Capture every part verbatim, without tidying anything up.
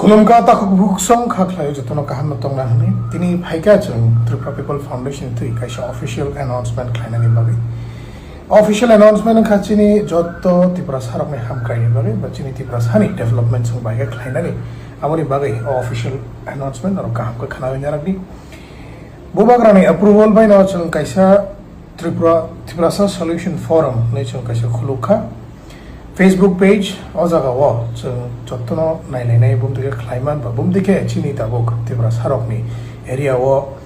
Khulumkha takhuk bukhuk song kha khlaio jotono kaham no tongna hwnwi. Tini phaikha chwng Tripura People Foundation twi kaisa official announcement khlainani bagwi. Official announcement wngkha chini jotto Tiprasa rokni hamkraini bagwi ba chini Tiprasani development chwng bai khe khlainani. Aboni bagwi o official announcement norok kaham khe khnawi narwkdi. Bubagrani approval bai no chwng kaisa Tripura, Tiprasa Solution Forum hinwi chwng kaisa khuluk kha. Facebook page o jaga o chwng jotono nailainai bumtwi khe khlaiman ba bumtwi khe chini tabuk Tiprasa rokni area o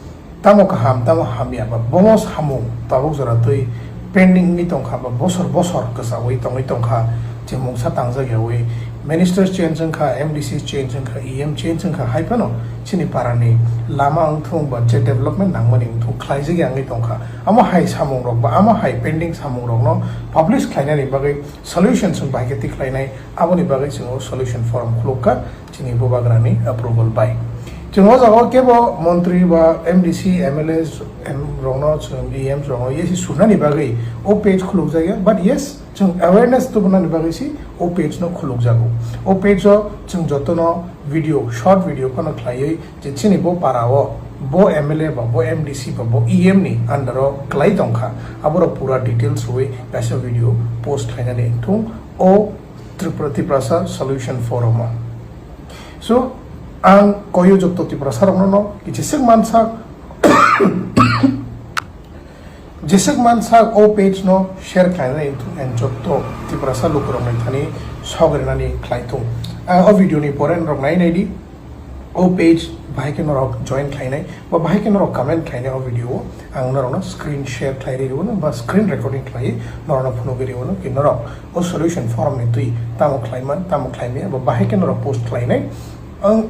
tamo kaham tamo hamya ba bomo samung tabuk jora twi pending wngwi tongkha ba bosor bosor kwsaui tongwi tongkha, je mungsa tangjak yaui minister change wngkha, M D C change wngkha, E M change wngkha, hai phano chini parani lama wngthung ba je development nangmani wngthung khlaijak ya wngwi tongkha. Amo hai samung rok ba amo hai pending samung rokno publish khlainani bagwi solution chwng bai khe tikhlainai, aboni bagwi chwng o solution forum khulukha chini bubagrani approval bai. Chwng o jaga o kebo montri ba M D C, M L A rokno chwng E M rokno yesi surnani bagwi o page khulukjak ya, but yes, chwng awareness tubunani bagwi si o page no khulukjago. O page o chwng jotono video, short video phano khlaiwi je chini bo para o bo M L A ba bo M D C ba bo E M ni under o kwlai tongkha, aborok pura details wi kaisa video post khlainani wngthung o Tripura, Tiprasa Solution Forum o. So ang koyo jotto Tiprasa rokno no kichesik mansak Jeswk mansak o page no share khlainani wngthung and jotto Tiprasa lukurokni thani sogrinani khlaithung. Ah, o video ni pore norok nai naidi, o page bahai khe norok join khlainai ba bahai khe norok comment khlainai o video o. Ang norokno screen share khlai ri rwno ba screen recording khlai norokno phunugwi rwno ki norok o solution forum ni twi tamo khlaiman tamo khlaimaya ba bahai khe norok post khlainai. Ang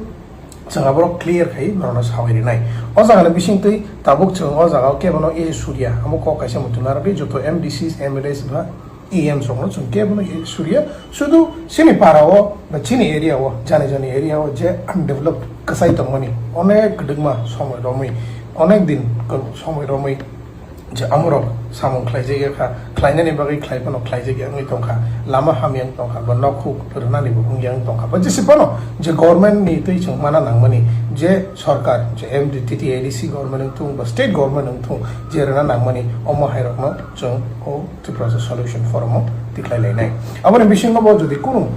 Chwng aborok clear khai norokno sawi rinai. O jagani bisingtwi tabuk chwng o jagao kebono e surya, amo kok kaisa muchung narwgwi joto M D Cs, M L As ba E Ms rokno chwng kebono e surya. Sudu chini para o ba chini area o, jani jani area o je undeveloped kwchai tongmani onek kwdwkma somoi romwi, onek din somoi romwi je amorok samung khlaijak ya kha, khlainani bagwi khlai phano khlaijak ya wngwi tongkha, lama hamya wng tongkha, ba nok huk rwnani bo wngya wng tongkha, ba jese phano je government ni twi chwng mana nangmani, je sorkar, je M D, T T A D C government wng thung ba state government wng thung, je rwna nangmani, omo hai rokno chwng o Tiprasa Solution Forum o tikhlai lainai. Aboni bisingo bo jodi kunu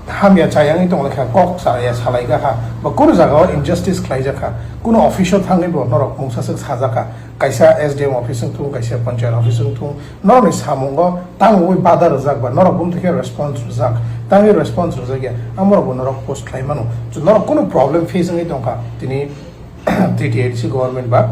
hamya chaya wngwi tonglaikha, kok chaya salaikha ha, ba kunu jagao injustice khlaijak kha, kunu office o thangwi bo norok mungsa swk sajak kha, kaisa S D M office wng thung, kaisa panchayat office wng thung, norokni samungo tangwi bada rwjak ba norok bumtwi khe response rwjak, tangwi response rwjak ya, amorokbo norok post khlai mano. Norok kunu problem face wngwi tongkha tini T T A D C government ba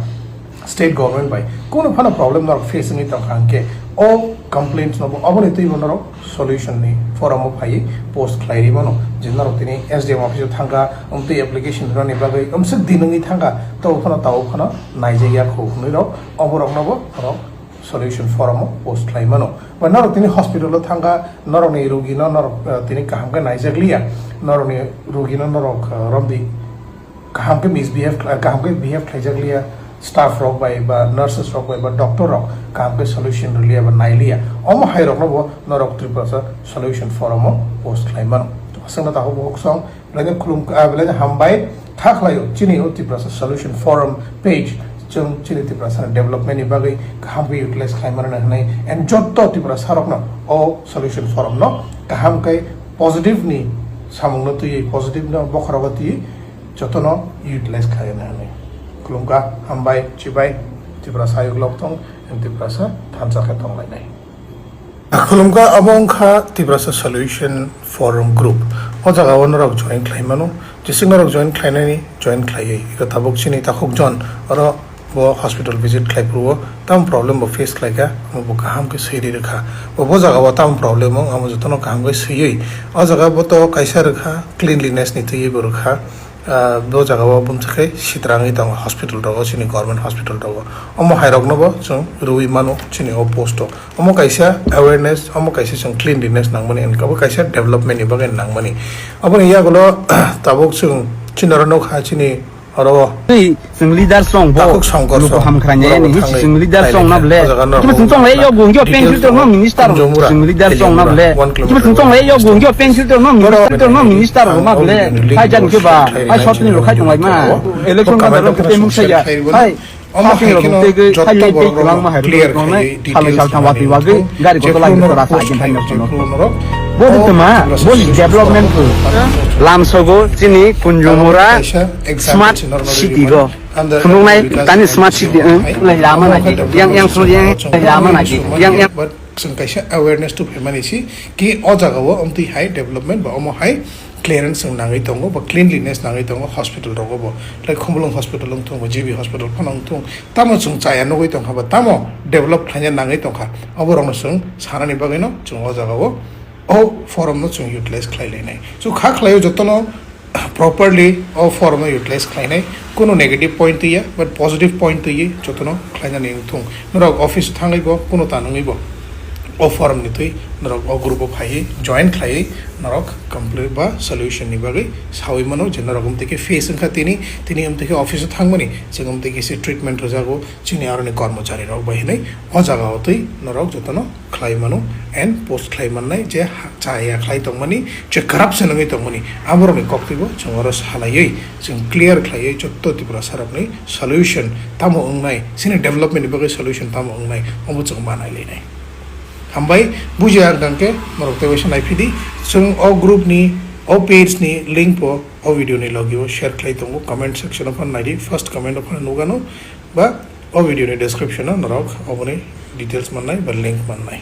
state government bai kunu phano problem norok face wngwi tongkha, hwnkhe o complaints no bo oboni twibo norok solution ni forum o phaiwi post khlai ri mano, je norok tini S D M office o thangkha, amtwi application rwnani bagwi amswk din wngwi thangkha, tabuk phano tabuk phano naijak ya kho hwnwi rok oborok no bo norok solution forum o post khlai mano. Ba norok tini hospital o thangkha, norokni rugi no norok, eh, tini kaham khe naijak liya, norokni rugi no norok, eh, romdi kaham khe misbehave khlai, kaham khe behave khlaijak liya, staff rok bai ba nurses rok bai ba doctor rok kaham khe solution rwliya ba nailiya, omo hai rokno bo norok Tiprasa Solution Forum o post khlai mano. Aswkno takhuk bukhuk song belai khulum, ah, belai hambai kha khlaio chini o Tiprasa Solution Forum page, chwng chini Tiprasa development ni bagwi kaham khe utilize khlai mano hwnwi and jotto Tiprasa rokno o Solution Forum no kaham khe positive ni samung no twiwi positive no bokhorogo twiwi jotono utilize khlaina hwnwi. Khulumkha, hambai, chibai, Tiprasa ayuk lok tong, and Tiprasa thansa khe tong lainai. Khulumkha, abo wngkha Tiprasa Solution Forum Group. O jaga o norok join khlai mano, jeswk norok join khlainani, join khlaiwi. Iko tabuk chini takhuk jon, oro bo hospital visit khlai phuru o tamo problem bo face khlai kha, amo bo kaham khe swi ri rwkha. Bo, bo jaga o tamo problem wng, amo jotono kaham khe swiwi. O jaga bo to kaisa rwkha, cleanliness ni twiwi bo rwkha. Ah, bo jaga o bumtwi khai sitra wngwi tongo hospital rogo, chini government hospital rogo. Omo hai rokno bo chwng rwui mano chini o post o. Omo kaisa awareness, omo kaisa chwng cleanliness nangmani, and obo kaisa development ni bagwi nangmani. Aboni yagulo tabuk chwng chini oro nukha chini Oro o. Tei chwng leader song bo. Takhuk Songkor luku song. Hamkrai nai Borok ni thangwi chwng leader song na ble. O jaga no. Kiba chwng chong lai yo gungyo pen filter no minister. Chwng leader song na ble. Kiba chwng chong lai yo gungyo pen filter no minister no minister ma ble. Hai jan kiba. Hai shot ni rok khai tong lai ma. Election ka ro ke muk saya. Hai. Omo hai kheno joto borok rok clear khai details. Gari koto lai koto rasa agin thang no. Bo tuma, bo development ko. Lamsogo chini Kunjumura smart city go. Phunuknai tani smart city, eh, lai lama nai, yang, yang, yang, lai lama nai, yang, yang. But chwng kaisa awareness to family si ki o jaga o amtwi hai development ba omo hai clearance chwng nangwi tongo ba cleanliness nangwi tongo hospital rogo bo. Like Khumulwng hospital wng thung ba G B hospital phano wng thung. Tamo chwng chaya nugwi tongkha ba tamo develop khlaina nangwi tongkha. Oborokno chwng sanani bagwino chwng o jaga o o forum no chwng utilize khlai lainai. So kha khlaio jotono properly o forum no utilize khlainai, kunu negative point twiya, but positive point twiwi jotono khlainani wngthung. Norok office thangwi bo, kunu tanungwi bo, o forum ni twi norok o group o phaiwi join khlaiwi norok complete ba solution ni bagwi sawi mano je norok umtwi khe face wngkha tini, tini umtwi khe office o thangmani, chwng umtwi khe se treatment rwjago chini aroni kormochari rok bai hinwi o jaga o twi norok jotono khlai mano and post khlai mannai je ha-, chaya khlai tongmani, je corruption wngwi tongmani, aborokni koktwibo chwng oro salaiwi, chwng clear khlaiwi jotto Tiprasa rokni solution tamo wngnai, chini development ni bagwi solution tamo wngnai, obo chwng manai lainai. Hambai, bujiya wng tang khe norok tei waisa naiphidi, chwng o group ni, o page ni link bo o video ni logi o share khlai tongo, comment section o phano naidi, first comment o phano nugano, ba o video ni description o norok oboni details mannai ba link mannai.